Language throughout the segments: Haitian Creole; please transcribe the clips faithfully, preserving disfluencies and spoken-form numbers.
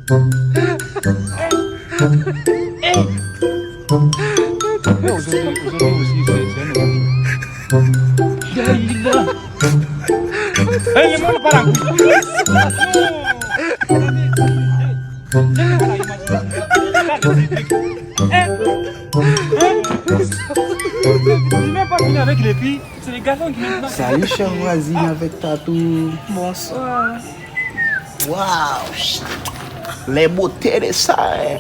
Salut, chère voisine avec tatou. Bonsoir. Waw! Les beautés de ça, hein?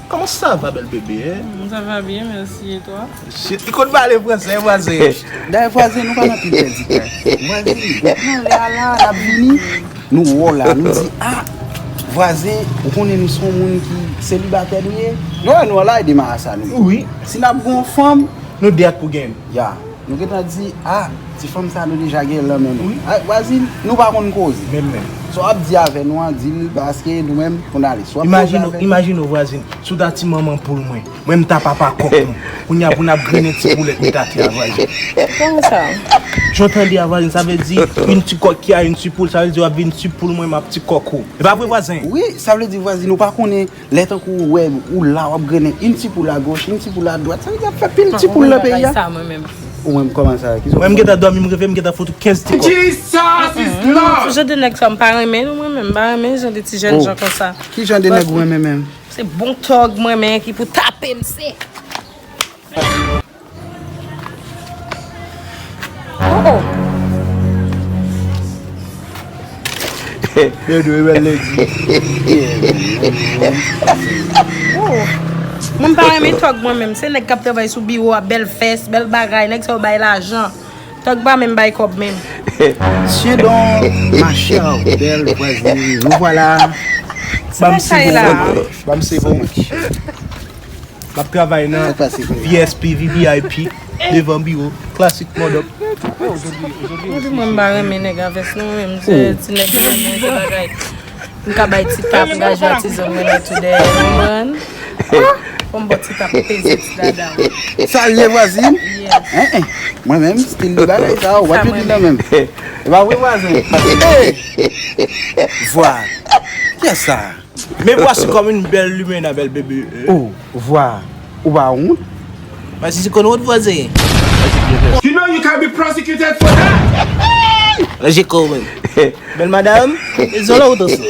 Comment ça va, belle bébé, hein? Mm, ça va bien, merci. Et toi? Shit, li konn pale fransè, vwazen. Dayè, vwazen, nou pa nan pil pèdi kè. Vwazen, nou pran lè a la, n ap vini, nou wè w la, nou di, ah, vwazen, ou konnen nou se yon moun ki selibatè nou ye. Nou wè nou an la, e demare sa nou ye. Wi. Si n ap gen yon fanm, nou de ak pou gen. Ya. Nou gentan di, ah, ti fanm sa nou deja gen l nan men nou. Wi. Ah, vwazin, nou pa konn koze. Menm, menm. Sa w ap di avè nou an, di l paske nou menm, konn ale. Si w ap koze avè nou. Imajine w, vwazin, si w ta ti manman poul mwen, mwen m ta papa kòk nou. Kounye a pou n ap grennen ti poulèt met atè a, vwazin. Kòman sa? Jan w tande a, vwazin, sa vle di, yon ti kòk ki a yon ti poul, sa vle di w ap vin ti poul mwen, m ap ti kòk ou. E pa vre, vwazin? Wi, sa vle di, vwazin, ou pa konnen. Lè tankou ou wè ou la, w ap grennen yon ti poul agoch, yon ti poul adwat, sa vle di ap fè pil ti poul nan peyi a. Ou menm, kòman sa? Mwen, m gentan dòmi, m reve, m gentan fout ou kenz ti kòk. Jesus is Lord! Jan de nèg sa, m pa renmen, non, mwen menm, m pa renmen jan de ti jèn jan konsa. Ki jan de nèg ou renmen menm? Se bon tòg mwen menm ki pou tape m, se. Oh, oh. Yo dwe bèl ledi. Oh. Mwen pa renmen tòg mwen menm. Se nèg k ap travay sou biwo a, bèl fès, bèl bagay. Nèg sa yo bay lajan. Tòg pa menm bay kòb menm. Tiens donc, ma chère belle voisine, nous voilà. Sa sa ye la? Ban m se bon. M ap travay nan V S P, V V I P, devan biwo, klasik, mòdòp. Epi mwen, m pa renmen nèg a vès non, menm se ti nèg ki renmen se bagay. M ka bay ti tap, m ka jwe a ti zòn mwen la tou dèyè, konprann? Fò m ba w ti tap, peze ti dada w. Sa l ye, vwazin? Yes. Hein, hein. Mwen menm, stil de bagay sa, what you do nan menm? E pa vre, vwazin? Hey! Vwa. Kiyès sa? Mes voix sont comme une belle lumière, belle bébé. Oh, vwa. Ou pa wont? Mas isi konn wont, vwazen. You know you can be prosecuted for that. Ranje kò w menm. Bèl madanm, e zòlò ou t ansanm.